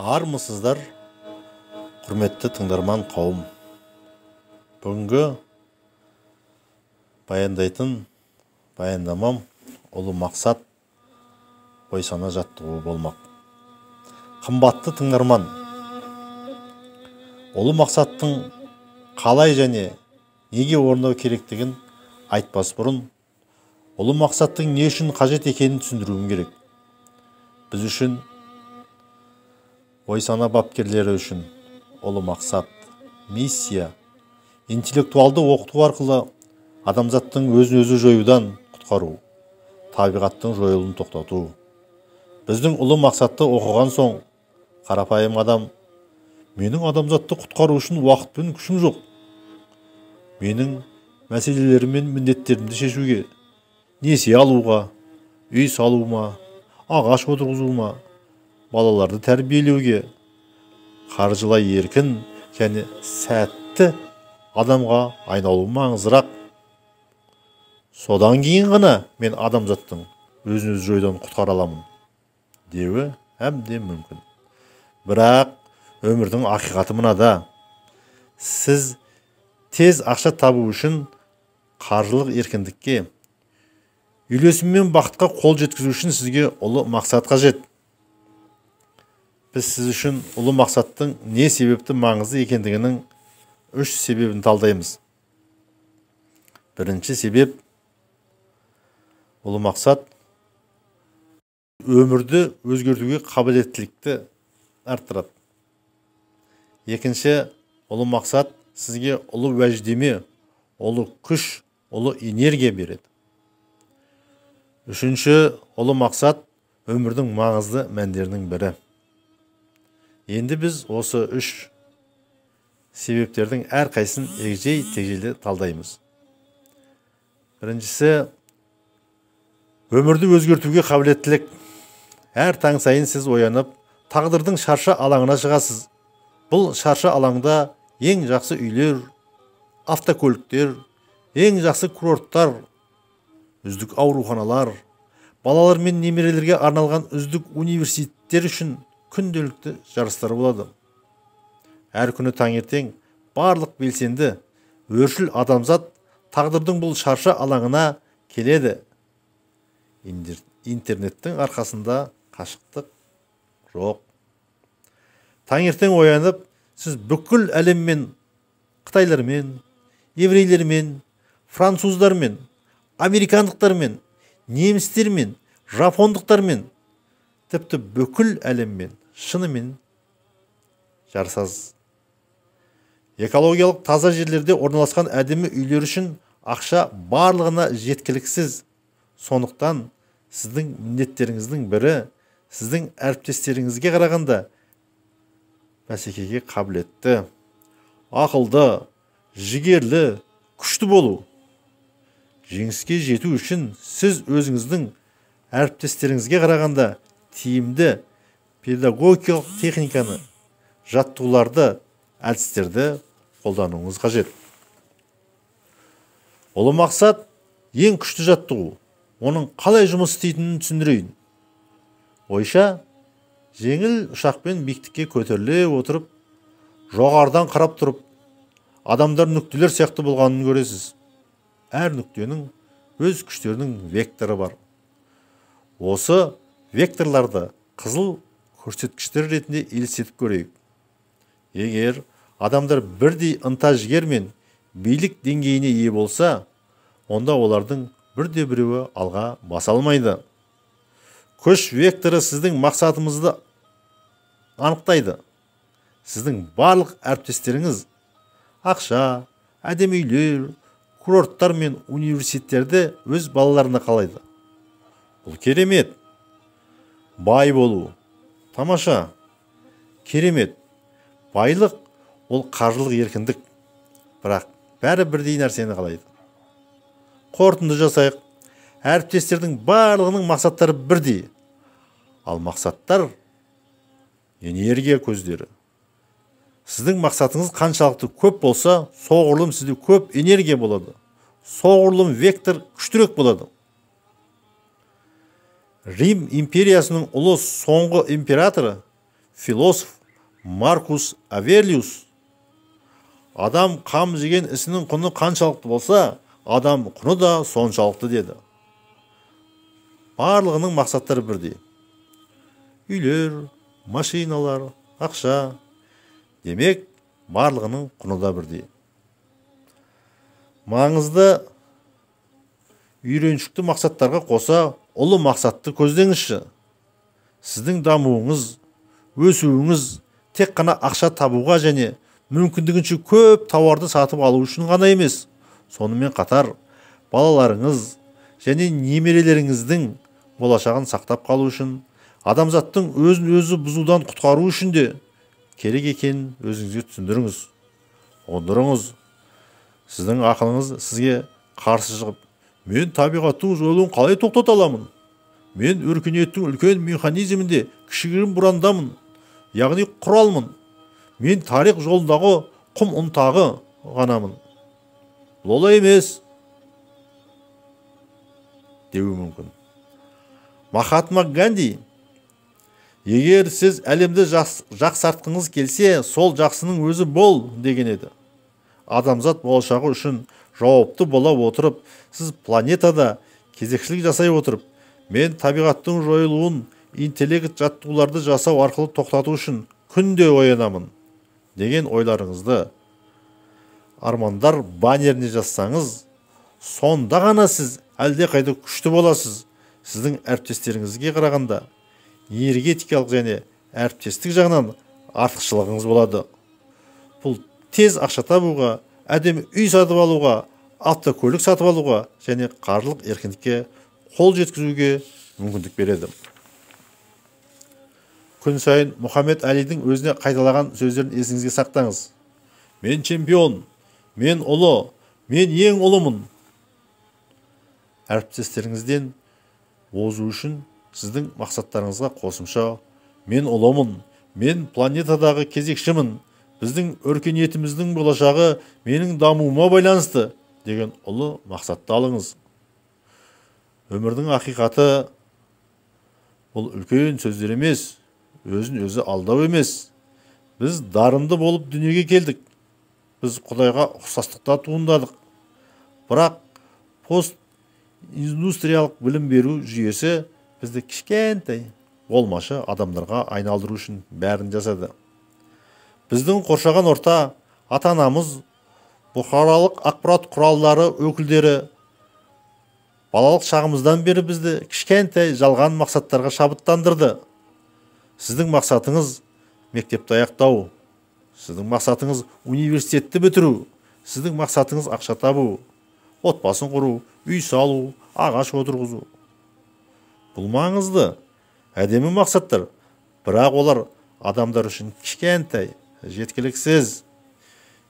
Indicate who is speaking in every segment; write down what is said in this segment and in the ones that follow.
Speaker 1: Армысыздар, құрметті тыңдарман қауым. Бүгінгі баяндайтын баяндамам ұлы мақсат ой-сана жаттығуы болмақ. Қымбатты тыңдарман, ұлы мақсаттың қалай және неге орындау керектігін айтпас бұрын, ұлы мақсаттың не үшін қажет екенін түсіндіруім керек. Біз үшін, ой-сана бапкерлері үшін ұлы мақсат, миссия, интеллектуалды оқыту арқылы адамзаттың өзін-өзі жоюдан құтқару, табиғаттың жойылуын тоқтату. Біздің ұлы мақсатты оқыған соң қарапайым адам, менің адамзатты құтқару үшін уақыт пен күшім жоқ, менің мәселелерім мен міндеттерімді шешуге, несие алуға, үй салуыма, ағаш отырғызуыма, балаларды тәрбиелеуге, қаржылай еркін және сәтті адамға айналу маңыздырақ. Содан кейін ғана мен адамзаттың өзін-өзі жоюдан құтқара аламын деуі әбден мүмкін. Бірақ өмірдің ақиқаты мынада. Сіз тез ақша табу үшін қаржылық еркіндікке, үйлесім мен бақытқа қол жеткізу үшін сізге ұлы мақсат қажет. Біз сіз үшін ұлы мақсаттың не себепті маңызды екендігінің үш себебін талдаймыз. Бірінші себеп, ұлы мақсат өмірді өзгертуге қабілеттілікті арттырады. Екінші, ұлы мақсат сізге ұлы уәждеме, ұлы күш, ұлы энергия береді. Үшінші, ұлы мақсат өмірдің маңызды мәндерінің бірі. Енді біз осы үш себептердің әрқайсысын егжей-тегжейлі талдаймыз. Біріншісі, өмірді өзгертуге қабілеттілік. Әр таң сайын сіз оянып, тағдырдың шаршы алаңына шығасыз. Бұл шаршы алаңда ең жақсы үйлер, автокөліктер, ең жақсы курорттар, үздік ауруханалар, балалар мен немерелерге арналған үздік университеттер үшін күнделікті жарыстар болады. Әр күні таңертең барлық белсенді, өршіл адамзат тағдырдың бұл шаршы алаңына келеді. Интернеттің арқасында қашықтық жоқ. Таңертең оянып, сіз бүкіл әлеммен, қытайлармен, еврейлермен, француздармен, американдықтармен, немістермен, жапондықтармен, тіпті бүкіл әлеммен шынымен жарысасыз. Экологиялық таза жерлерде орналасқан әдемі үйлер үшін ақша барлығына жеткіліксіз. Сондықтан сіздің міндеттеріңіздің бірі сіздің әріптестеріңізге қарағанда бәсекеге қабілетті, ақылды, жігерлі, күшті болу. Жеңіске жету үшін сіз өзіңіздің әріптестеріңізге қарағанда тиімді педагогикалық техниканы, жаттығуларды, әдістерді қолдануыңыз қажет. Ұлы мақсат ең күшті жаттығу. Оның қалай жұмыс істейтінін түсіндірейін. Ойша, жеңіл ұшақпен биіктікке көтеріле отырып, жоғарыдан қарап тұрып, адамдар нүктелер сияқты болғанын көресіз. Әр нүктенің өз күштерінің векторы бар. Осы векторларды қызыл көрсеткіштер ретінде елестетіп көрейік. Егер адамдар бірдей ынта жігер мен билік деңгейіне ие болса, онда олардың бірде біреуі алға баса алмайды. Күш векторы сіздің мақсатымызды анықтайды. Сіздің барлық әріптестеріңіз ақша, әдемі үйлер, курорттар мен университеттерді өз балаларына қалайды. Бұл керемет. Бай болу тамаша, керемет. Байлық ол қаржылық еркіндік. Бірақ бәрі бірдей нәрсені қалайды. Қорытынды жасайық. Әріптестердің барлығының мақсаттары бірдей. Ал мақсаттар энергия көздері. Сіздің мақсатыңыз қаншалықты көп болса, соғұрлым сізде көп энергия болады. Соғұрлым вектор күштірек болады. Рим империясының ұлы соңғы императоры Философ Маркус Аврелиус: адам қам жеген ісінің құны қаншалықты болса, адам құны да соншалықты деді. Барлығының мақсаттары бірдей. Үйлер, машиналар, ақша. Демек, барлығының құны да бірдей. Маңызды үйреншікті мақсаттарға қоса ұлы мақсатты көздеңізші. Сіздің дамуыңыз, өсуіңіз тек қана ақша табуға және мүмкіндігінше көп тауарды сатып алу үшін ғана емес, сонымен қатар балаларыңыз және немерелеріңіздің болашағын сақтап қалу үшін, адамзаттың өзін өзі бұзудан құтқару үшін де керек екенін өзіңізге түсіндіріңіз, ұғындырыңыз. Сіздің ақылыңыз сізге қарсы шығып, мен табиғаттың жойылуын қалай тоқтата аламын? Мен өркениеттің үлкен механизмінде кішігірім бұрандамын, яғни құралмын. Мен тарих жолындағы құм ұнтағы ғанамын. Бұл олай емес деуі мүмкін. Махатма Ганди: егер сіз әлемді жақсартқыңыз келсе, сол жақсының өзі бол деген еді. Адамзат болашағы үшін жауапты бола отырып, сіз планетада кезекшілік жасай отырып, мен табиғаттың жойылуын интеллект жаттығуларды жасау арқылы тоқтату үшін күнде оянамын деген ойларыңызды армандар баннеріне жазсаңыз, сонда ғана сіз әлдеқайда күшті боласыз. Сіздің әріптестеріңізге қарағанда энергетикалық және әріптестік жағынан артықшылығыңыз болады. Бұл тез ақша табуға, әдемі үй сатып алуға, автокөлік сатып алуға және қаржылық еркіндікке қол жеткізуге мүмкіндік береді. Күн сайын Мұхаммед Әлидің өзіне қайталаған сөздерін есіңізге сақтаңыз. Мен чемпион, мен ұлы, мен ең ұлымын. Әріптестеріңізден озу үшін сіздің мақсаттарыңызға қосымша мен ұлымын, мен планетадағы кезекшімін, біздің өркениетіміздің болашағы менің дамуыма байланысты деген ұлы мақсатты алыңыз. Өмірдің ақиқаты бұл үлкен сөздер емес, өзін өзі алдау емес. Біз дарынды болып дүниеге келдік. Біз Құдайға ұқсастықта туындадық. Бірақ постиндустриялық білім беру жүйесі бізді кішкентай болмашы адамдарға айналдыру үшін бәрін жасады. Біздің қоршаған орта, ата-анамыз, бұқаралық ақпарат құралдары өкілдері балалық шағымыздан бері бізді кішкентай жалған мақсаттарға шабыттандырды. Сіздің мақсатыңыз мектепті аяқтау, сіздің мақсатыңыз университетті бітіру, сіздің мақсатыңыз ақша табу, отбасын құру, үй салу, ағаш отырғызу. Бұл маңызды, әдемі мақсаттар, бірақ олар адамдар үшін кішкентай, жеткіліксіз.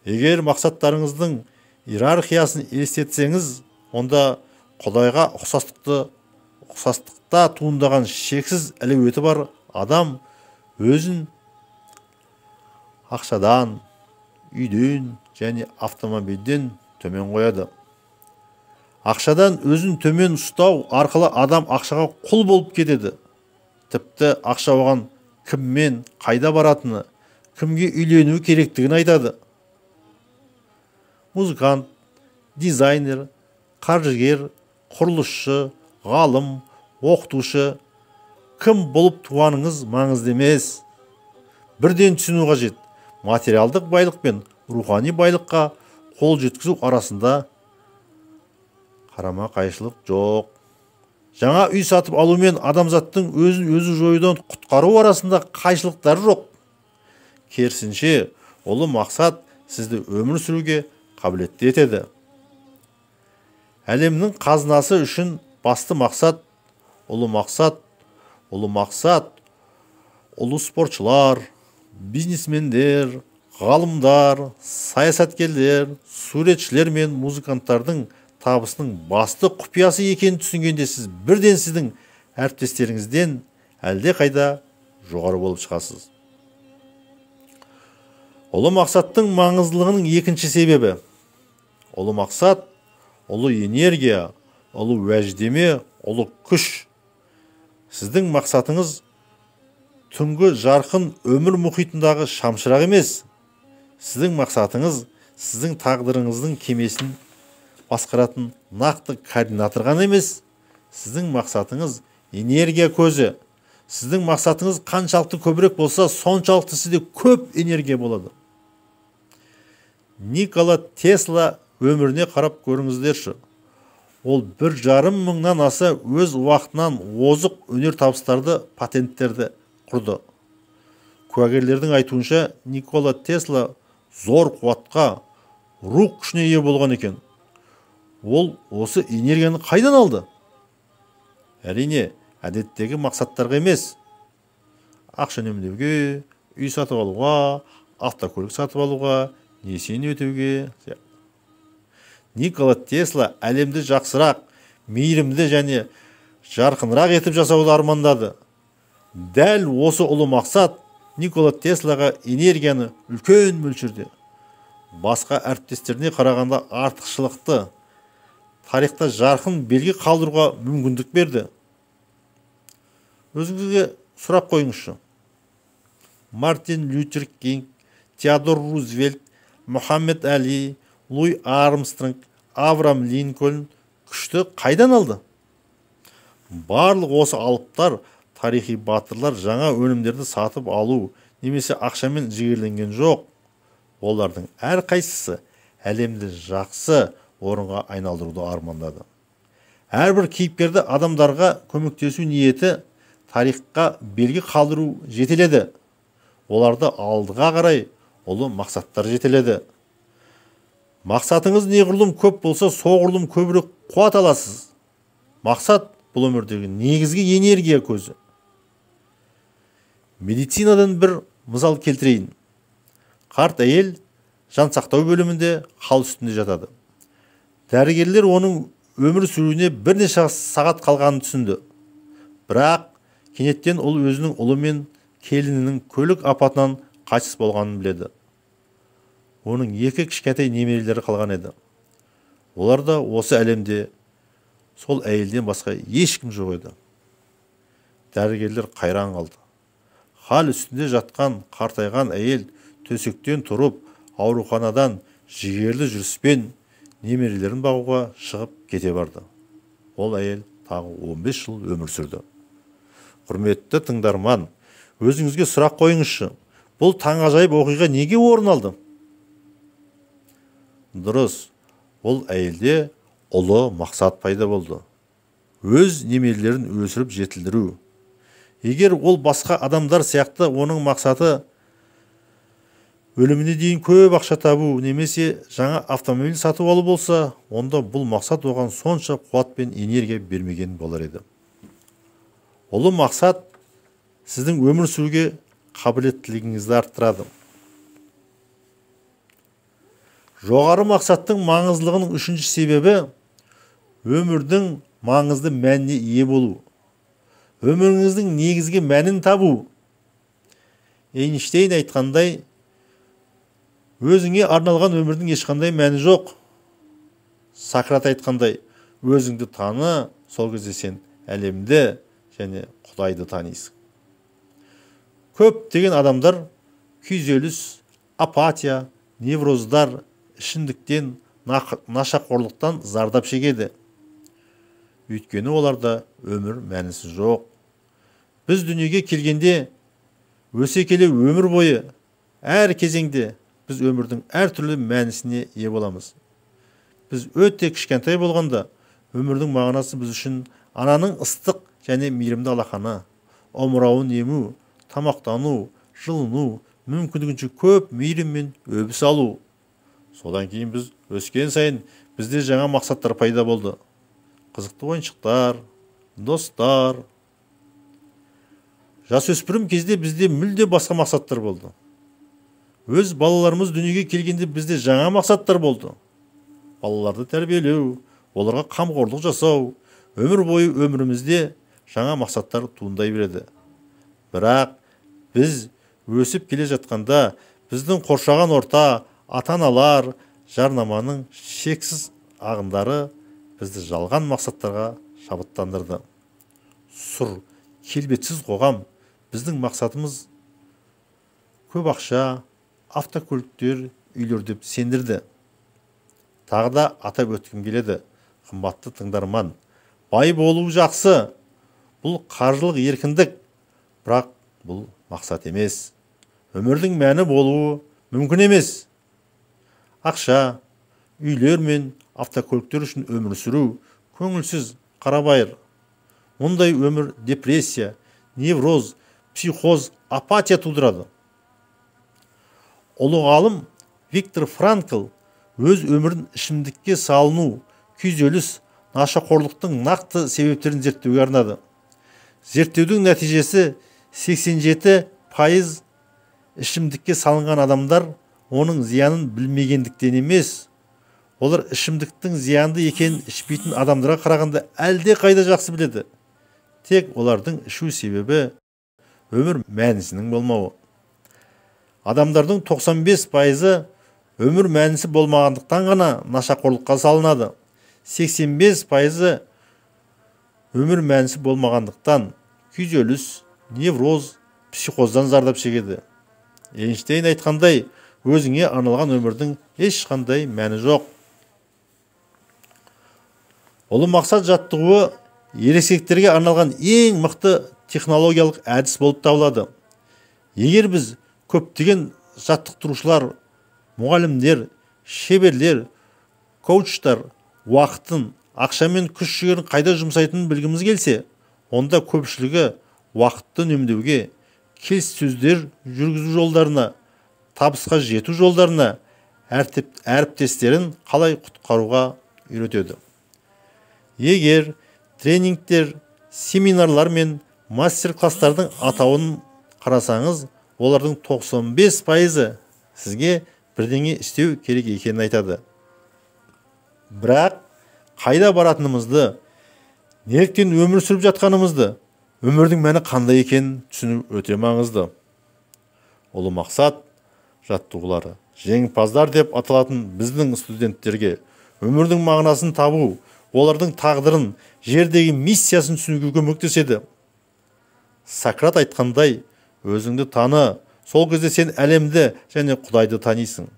Speaker 1: Егер мақсаттарыңыздың иерархиясын елестетсеңіз, онда Құдайға ұқсастықта туындаған шексіз әлеуеті бар адам өзін ақшадан, үйден және автомобильден төмен қояды. Ақшадан өзін төмен ұстау арқылы адам ақшаға құл болып кетеді. Тіпті ақша оған кіммен, қайда баратыны, кімге үйлену керектігін айтады. Музыкант, дизайнер, қаржыгер, құрылысшы, ғалым, оқытушы, кім болып туғаныңыз маңызды емес. Бірден түсіну қажет, материалдық байлық пен рухани байлыққа қол жеткізу арасында қарама-қайшылық жоқ. Жаңа үй сатып алу мен адамзаттың өзін өзі жоюдан құтқару арасында қайшылықтар жоқ. Керісінше, ұлы мақсат сізді өмір сүруге қабілетті етеді. Әлемнің қазынасы үшін басты мақсат, ұлы мақсат, ұлы мақсат, ұлы спортшылар, бизнесмендер, ғалымдар, саясаткерлер, суретшілер мен музыканттардың табысының басты құпиясы екенін түсінгенде сіз бірден сіздің әріптестеріңізден әлдеқайда жоғары болып шығасыз. Ұлы мақсаттың маңыздылығының екінші себебі. Ұлы мақсат, ұлы энергия, ұлы уәждеме, ұлы күш. Сіздің мақсатыңыз түнгі жарқын өмір мұхитындағы шамшырақ емес. Сіздің мақсатыңыз сіздің тағдырыңыздың кемесін басқаратын нақты координатор ғана емес. Сіздің мақсатыңыз энергия көзі. Сіздің мақсатыңыз қаншалықты көбірек болса, соншалықты сізде көп энергия болады. Никола Тесла өміріне қарап көріңіздерші. Ол 1,5 мыңнан аса өз уақытынан озық өнертабыстарды, патенттерді құрды. Куәгерлердің айтуынша, Никола Тесла зор қуатқа, рух күшіне ие болған екен. Ол осы энергияны қайдан алды? Әрине, әдеттегі мақсаттарға емес. Ақша үнемдеуге, үй сатып алуға, автокөлік сатып алуға, несиені өтеуге. Никола Тесла әлемді жақсырақ, мейірімді және жарқынырақ етіп жасауды армандады. Дәл осы ұлы мақсат Никола Теслаға энергияны үлкен мөлшерде, басқа әріптестеріне қарағанда артықшылықты, тарихта жарқын белгі қалдыруға мүмкіндік берді. Өзіңізге сұрақ қойыңызшы. Мартин Лютер Кинг, Теодор Рузвельт, Мұхаммед Али, Луи Армстронг, Авраам Линкольн күшті қайдан алды? Барлық осы алыптар, тарихи батырлар жаңа өнімдерді сатып алу немесе ақшамен жігерленген жоқ. Олардың әрқайсысы әлемді жақсы орынға айналдыруды армандады. Әрбір кейіпкерді адамдарға көмектесу ниеті тарихқа белгі қалдыру жетеледі. Оларды алдыға қарай ұлы мақсаттар жетеледі. Мақсатыңыз неғұрлым көп болса, соғұрлым көбірек қуат аласыз. Мақсат бұл өмірдегі негізгі энергия көзі. Медицинадан бір мысал келтірейін. Қарт әйел жан сақтау бөлімінде хал үстінде жатады. Дәрігерлер оның өмір сүруіне бірнеше сағат қалғанын түсінді. Бірақ кенеттен ол өзінің ұлы мен келінінің көлік апатынан қайтыс болғанын біледі. Оның екі кішкентай немерелері қалған еді. Олар да осы әлемде сол әйелден басқа ешкім жоқ еді. Дәрігерлер қайран қалды. Хал үстінде жатқан қартайған әйел төсектен тұрып, ауруханадан жігерлі жүріспен немерелерін бағуға шығып кете барды. Ол әйел тағы 15 жыл өмір сүрді. Құрметті тыңдарман, өзіңізге сұрақ қойыңызшы. Бұл таңғажайып оқиға неге орын алды? Дұрыс, ол әйелде ұлы мақсат пайда болды. Өз немерелерін өсіріп жетілдіру. Егер ол басқа адамдар сияқты оның мақсаты өліміне дейін көп ақша табу немесе жаңа автомобиль сатып алу болса, онда бұл мақсат оған сонша қуат пен энергия бермеген болар еді. Ұлы мақсат сіздің өмір сүруге қабілеттілігіңізді арттырады. Жоғары мақсаттың маңыздылығының үшінші себебі өмірдің маңызды мәніне ие болу. Өміріңіздің негізгі мәнін табу. Эйнштейн айтқандай, өзіңе арналған өмірдің ешқандай мәні жоқ. Сократ айтқандай, өзіңді таны, сол кезде сен әлемді және Құдайды танисың. Көптеген адамдар күйзеліс, апатия, невроздар, ішімдіктен, нашақорлықтан зардап шегеді. Өйткені оларда өмір мәнісі жоқ. Біз дүниеге келгенде, өсе келе өмір бойы, әр кезеңде біз өмірдің әртүрлі мәнісіне ие боламыз. Біз өте кішкентай болғанда, өмірдің мағынасы біз үшін ананың ыстық және мейірімді алақаны, омырауын ему, тамақтану, жылыну, мүмкіндігінше көп мейірім мен өбіс алу. Содан кейін біз өскен сайын бізде жаңа мақсаттар пайда болды. Қызықты ойыншықтар, достар. Жасөспірім кезде бізде мүлде басқа мақсаттар болды. Өз балаларымыз дүниеге келгенде бізде жаңа мақсаттар болды. Балаларды тәрбиелеу, оларға қамқорлық жасау, өмір бойы өмірімізде жаңа мақсаттар туындай береді. Бірақ біз өсіп келе жатқанда біздің қоршаған орта, ата-аналар, жарнаманың шексіз ағындары бізді жалған мақсаттарға шабыттандырды. Сұр, келбетсіз қоғам Біздің мақсатымыз көп ақша, автокөліктер, үйлер деп сендірді. Тағы да атап өткім келеді, қымбатты тыңдарман. Бай болу жақсы, бұл қаржылық еркіндік, бірақ бұл мақсат емес. Өмірдің мәні болуы мүмкін емес. Ақша, үйлер мен автокөліктер үшін өмір сүру көңілсіз, қарабайыр. Мұндай өмір депрессия, невроз, психоз, апатия тудырады. Ұлы ғалым Виктор Франкл өз өмірін ішімдікке салыну, күйзеліс, нашақорлықтың нақты себептерін зерттеуге арнады. Зерттеудің нәтижесі 87% ішімдікке салынған адамдар оның зиянын білмегендіктен емес, олар ішімдіктің зиянды екенін ішпейтін адамдарға қарағанда әлде қайда жақсы біледі. Тек олардың ішу себебі өмір мәнісінің болмауы. Адамдардың 95% өмір мәнісі болмағандықтан ғана нашақорлыққа салынады. 85% өмір мәнісі болмағандықтан күйзеліс, невроз, психоздан зардап шегеді. Эйнштейн айтқандай, өзіңе арналған өмірдің ешқандай мәні жоқ. Ұлы мақсат жаттығуы ересектерге арналған ең мықты технологиялық әдіс болып табылады. Егер біз көптеген жаттықтырушылар, мұғалімдер, шеберлер, коучтар уақытын, ақша мен күш жігерін қайда жұмсайтынын білгіміз келсе, онда көпшілігі уақытты үнемдеуге, келіссөздер жүргізу жолдарына, табысқа жету жолдарына, әріптестерін қалай құтқаруға үйретеді. Егер тренингтер, семинарлар мен мастер-класстардың атауын қарасаңыз, олардың 95% сізге бірдеңе істеу керек екенін айтады. Бірақ қайда баратынымызды, неліктен өмір сүріп жатқанымызды, өмірдің мәні қандай екенін түсіну өте маңызды. Ұлы мақсат жаттығулары жеңімпаздар деп аталатын біздің студенттерге өмірдің мағынасын табу, олардың тағдырын, жердегі миссиясын түсінуге көмектеседі. Сократ айтқандай, өзіңді таны, сол кезде сен әлемді және Құдайды танисың.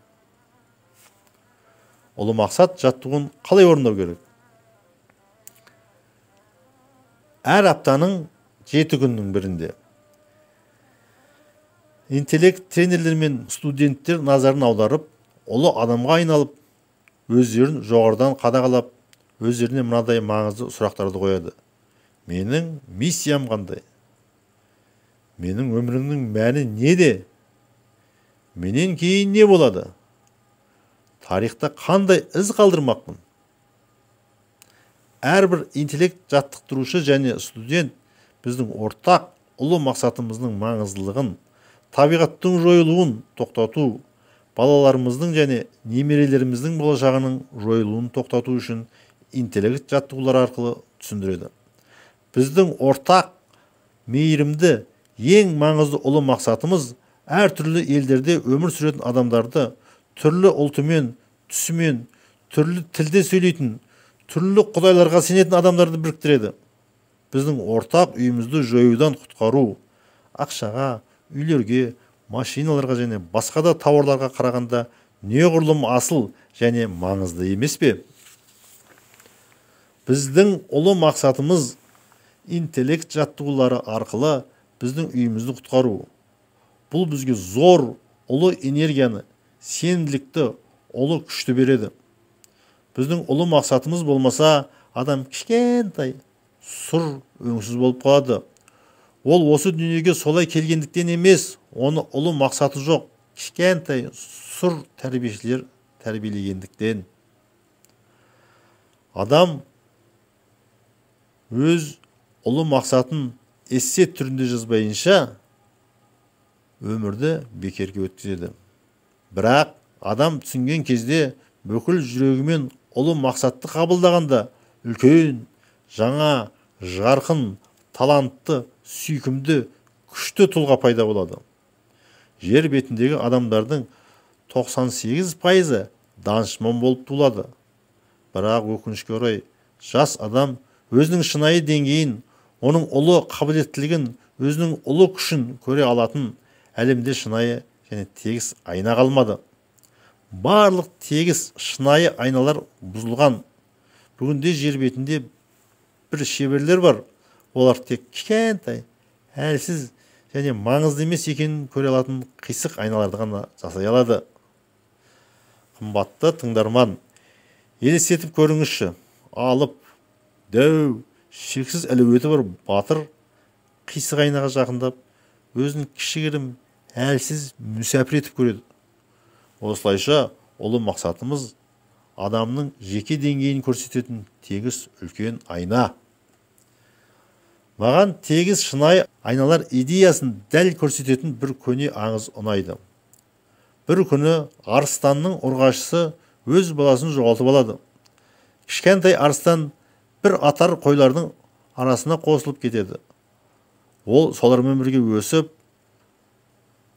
Speaker 1: Ұлы мақсат жаттығуын қалай орындау керек? Әр аптаның 7 күннің бірінде интеллект тренерлер мен студенттер назарын аударып, ұлы адамға айналып, өздерін жоғарыдан қадағалап, өздеріне мынадай маңызды сұрақтарды қояды. Менің миссиям қандай? Менің өмірімнің мәні неде? Менен кейін не болады? Тарихта қандай із қалдырмақпын? Әрбір интеллект жаттықтырушы және студент біздің ортақ ұлы мақсатымыздың маңыздылығын, табиғаттың жойылуын тоқтату, балаларымыздың және немерелеріміздің болашағының жойылуын тоқтату үшін интеллект жаттығулары арқылы түсіндіреді. Біздің ортақ мейірімді ең маңызды ұлы мақсатымыз әртүрлі елдерде өмір сүретін адамдарды түрлі ұлтымен, түсімен, түрлі тілде сөйлейтін, түрлі құдайларға сенетін адамдарды біріктіреді. Біздің ортақ үйімізді жоюдан құтқару, ақшаға, үйлерге, машиналарға және басқа да тауарларға қарағанда неғұрлым асыл және маңызды емес пе? Біздің ұлы мақсатымыз интеллект жаттығулары арқылы біздің үйімізді құтқару. Бұл бізге зор, ұлы энергияны, сенімділікті, ұлы күшті береді. Біздің ұлы мақсатымыз болмаса, адам кішкентай, сұр, өңсіз болып қалады. Ол осы дүниеге солай келгендіктен емес, оны ұлы мақсаты жоқ, кішкентай, сұр тәрбиешілер тәрбиелегендіктен. Адам өз ұлы мақсатын эссе түрінде жазбайынша өмірді бекерге өткізеді. Бірақ адам түсінген кезде бүкіл жүрегімен ұлы мақсатты қабылдағанда үлкен, жаңа, жарқын, талантты, сүйкімді, күшті тұлға пайда болады. Жер бетіндегі адамдардың 98% данышман болып туылады. Бірақ өкінішке орай, жас адам өзінің шынайы деңгейін, Оның ұлы қабілеттілігін, өзінің ұлы күшін көре алатын әлемде шынайы және тегіс айна қалмады. Барлық тегіс шынайы айналар бұзылған. Бүгінде жер бетінде бір шеберлер бар. Олар тек кішкентай, әлсіз және маңызды емес екенін көре алатын қисық айналарды ғана жасай алады. Қымбатты тыңдарман, елестетіп көріңізші, алып, дәу, шексіз әлеуеті бар батыр қисық айнаға жақындап, өзін кішігірім, әлсіз мүсәпір етіп көреді. Осылайша, ұлы мақсатымыз адамның жеке деңгейін көрсететін тегіс үлкен айна. Маған тегіс шынайы айналар идеясын дәл көрсететін бір көне аңыз ұнайды. Бір күні арыстанның ұрғашысы өз баласын жоғалтып алады. Кішкентай арыстан бір атар қойлардың арасына қосылып кетеді. Ол солармен бірге өсіп,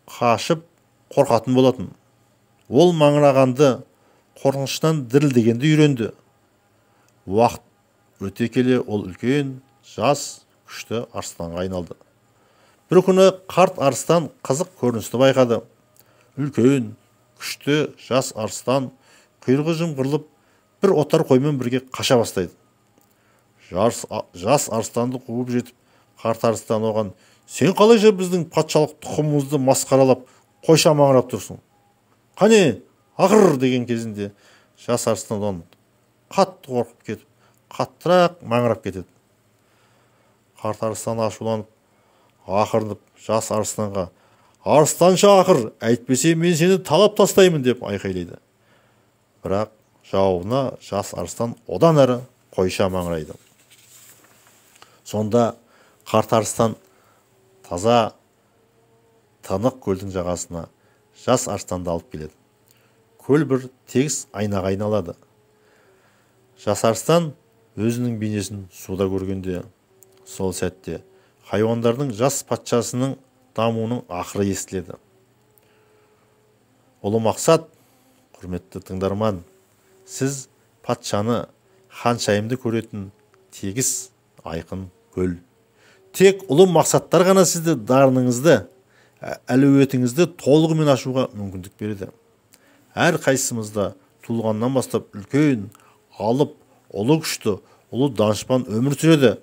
Speaker 1: қашып, қорқатын болатын. Ол маңырағанды, қорқыныштан дірілдегенді үйренді. Уақыт өте келе ол үлкен, жас, күшті арыстанға айналды. Бір күні қарт арыстан қызық көріністі байқады. Үлкен, күшті, жас арыстан құйрығы жымқырылып, бір отар қоймен бірге қаша бастайды. Жас арыстанды қуып жетіп, қарт арыстан оған: «Сен қалайша біздің патшалық тұқымымызды масқаралап, қойша маңырап тұрсың? Қане, ақыр!» деген кезінде жас арыстан одан қатты қорқып кетіп, қаттырақ маңырап кетеді. Қарт арыстан ашуланып, ақырынып жас арыстанға: «Арыстанша ақыр, әйтпесе мен сені талап тастаймын!» деп айқайлайды. Бірақ жауабына жас арыстан одан әрі қойша маңырайды. Сонда қарт арыстан таза, тынық көлдің жағасына жас арыстанды алып келеді. Көл бір тегіс айнаға айналады. Жас арыстан өзінің бейнесін суда көргенде, сол сәтте хайуандардың жас патшасының дамуының ақыры естіледі. Ұлы мақсат, құрметті тыңдарман, сіз патшаны, ханшайымды көретін тегіс айқын көл. Тек ұлы мақсаттар ғана сізді дарыныңызды, әлеуетіңізді толығымен ашуға мүмкіндік береді. Әр қайсымызда туылғаннан бастап үлкен, алып, ұлы күшті, ұлы данышпан өмір сүреді.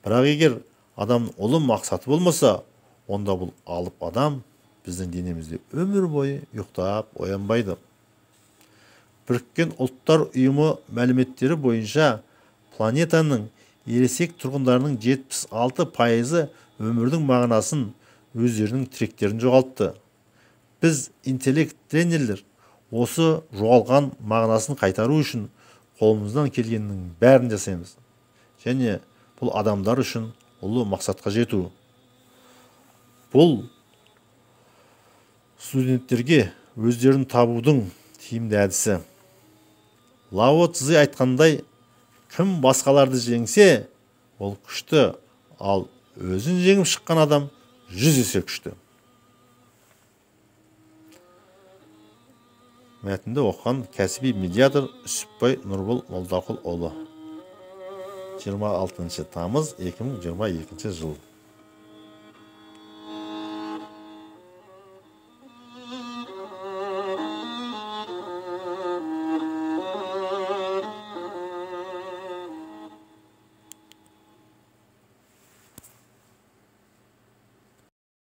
Speaker 1: Бірақ егер адамның ұлы мақсаты болмаса, онда бұл алып адам біздің денемізде өмір бойы ұйықтап оянбайды. Біріккен Ұлттар Ұйымы мәліметтері бойынша планетаның ересек тұрғындарының 76% өмірдің мағынасын, өздерінің тіректерін жоғалтты. Біз, интеллект тренерлер, осы жоғалған мағынасын қайтару үшін қолымыздан келгеннің бәрін жасаймыз. Және бұл адамдар үшін ұлы мақсатқа жету. Бұл студенттерге өздерін табудың тиімді әдісі. Лао Цзы айтқандай, кім басқаларды жеңсе, ол күшті, ал өзін жеңіп шыққан адам 100 есе күшті. Мәтінді оқыған кәсіби медиатор Үсіпбай Нұрбол Молдақұлұлы. 26 тамыз 2022 жыл.